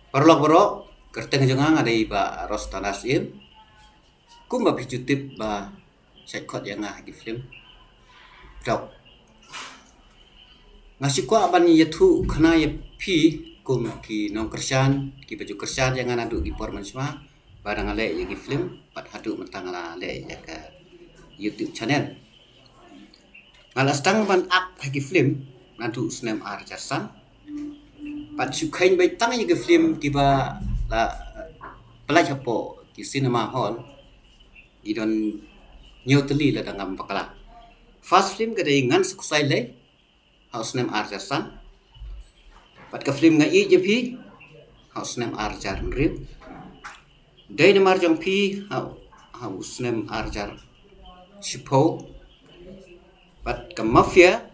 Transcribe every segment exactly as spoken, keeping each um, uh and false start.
Paralok baroh, kyrteng jong nga nga dei Bah Rostana Syiem. Kumba phi ju tip ba shait khot ïa nga ha ki film dok. Nga shu kwah ban ïathuh khana ïa phi kum ki nongkyrshan, kiba ju kyrshan ïa nga naduh ki por mynshuwa ba dang leh ïa ki film, bad haduh mynta nga la leh ïa ka YouTube channel. Nga la sdang ban act ha ki film naduh snem ar hajar san. Bad shu kheiñ beit tang ïa ki film kiba la pynlait hapoh ki cinema hall, ki don hynñiew tylli lada ngam bakla. First film ka dei Ngan Sa Kusai Lei, ha u snem ar hajar san. Bad ka film Nga Ïeit Ïa Phi, ha u snem ar hajar hynriew. Dei Namar Jong Phi, ha, ha u snem ar hajar shiphew. Bad ka Mafia,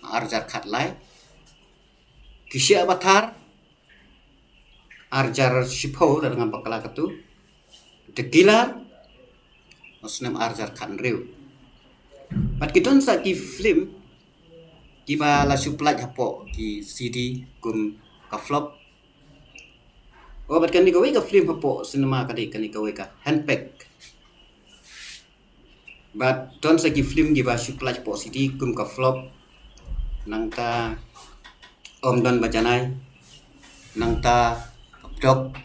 ar hajar khatlai. Ki Shiah Ba Thar, ar hajar shiphew lada ngam bakla katu. The Killer, ha u snem ar hajar khathynriew. Bad ki don sa ki film kiba la shu pynlait hapoh ki C D kum ka Flop. Oh, bad kane kawei ka film hapoh cinema ka dei kane kawei ka Handpack. Bad don sa ki film kiba shu pynlait hapoh C D kum ka Flop, nangta Ym Don Ba Janai, nangta Pdok.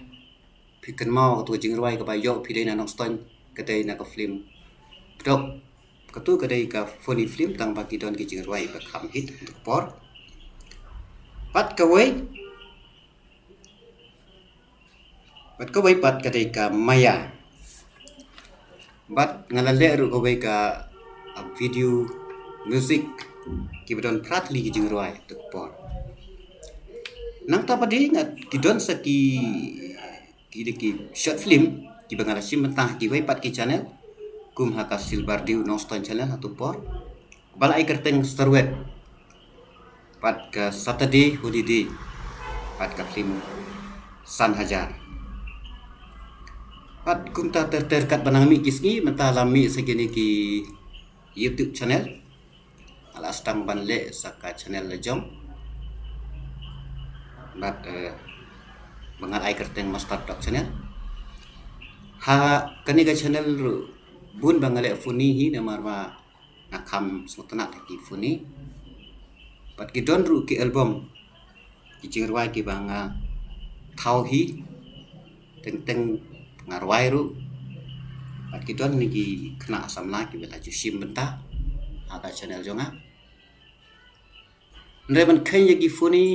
Phi kynmaw katu ka jingrwai kaba ïoh phi dei na Nongstoiñ, ka dei na ka film Pdok. Katu ka dei ka funny film, tang ba ki don ki jingrwai ba kham hit ha katu ka por. Bad kawei, bad kawei pat ka dei ka Maya. Bad nga la leh ruh kawei ka, ah, video music, kiba don phra tylli ki jingrwai ha katu ka por. Nangta pat de nga, ki don sa ki, ki dei ki short film kiba nga la shim bynta ha kiwei pat ki channel, kum ha ka Silver Dew Nongstoiñ channel ha katu ka por, ba la ai kyrteng Starwet. Bad ka Saturday Holiday, bad ka film San Hajar. Bad kumta ter ter katba nang mih ki sngi, mynta la mih sa kine ki YouTube channel. Nga la sdang ban leh sa ka channel la jong. Bad, eh, ba nga la ai kyrteng Master Talk Channel. Ha kane ka channel ruh bun ba nga leh funny hi, namar ba nga kham sngewtynnat ha ki funny. Bad ki don ruh ki album, ki jingrwai kiba nga thaw hi, teng teng nga rwai ruh. Bad ki don ne ki khynnah samla kiba la ju shim bynta ha ka channel jong nga. Hynrei ban kheiñ ïa ki funny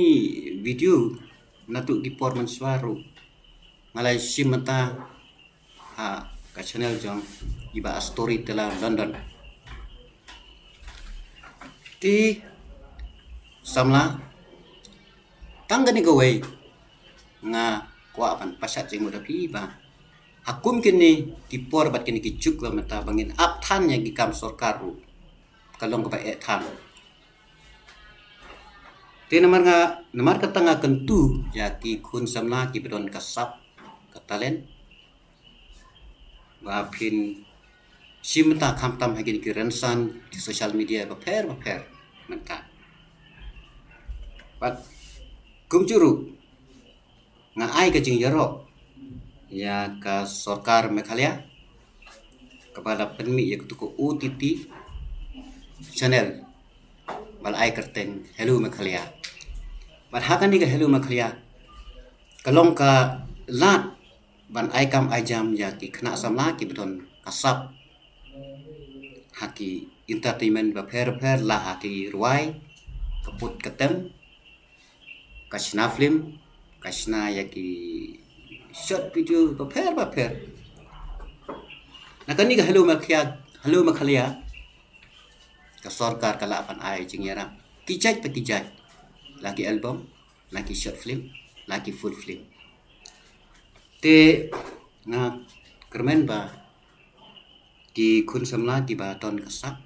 video naduh ki por mynshuwa ruh nga la shim bynta ha ka channel jong i Bah Storyteller London. Te samla, tang kane kawei nga kwah ban pashat jingmut ha phi ba ha kum kine ki por bad kine ki juk ba mynta ba ngin ap than ïa ki kam sorkar ruh, ka long kaba eh than. Te namar nga, namar kata nga kyntu ïa ki khun samla kiba don ka sap, ka talent, ba phin shim bynta khamtam ha kine ki rynsan ki social media bapher bapher mynta. Bad kumjuh ruh nga ai ka jingïaroh ïa ka sorkar Meghalaya kaba la pynmih ïa katu ka O T T channel ba la ai kyrteng Hello Meghalaya. Bad ha kane ka Hello Meghalaya ka long ka lad ban ai kam ai jam ïa ki khynnah samla kiba don ka sap ha ki entertainment bapher bapher, la ha ki rwai, ka put ka tem, ka shna film, ka shna ïa ki short video bapher bapher. Na kane ka Hello Meghalaya, Hello Meghalaya, ka sorkar ka lah ban ai jingïarap ki jait pa ki jait, la ki album, la ki short film, la ki full film. Te nga kyrmen ba ki khun samla kiba don ka sap,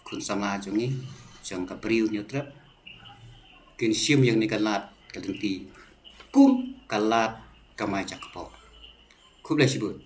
khun samla jong ngi, jong ka Bri u Hynñiewtrep, kin shim ïa kane ka lad ka lynti kum ka lad kamai jakpoh. Khublei shibun.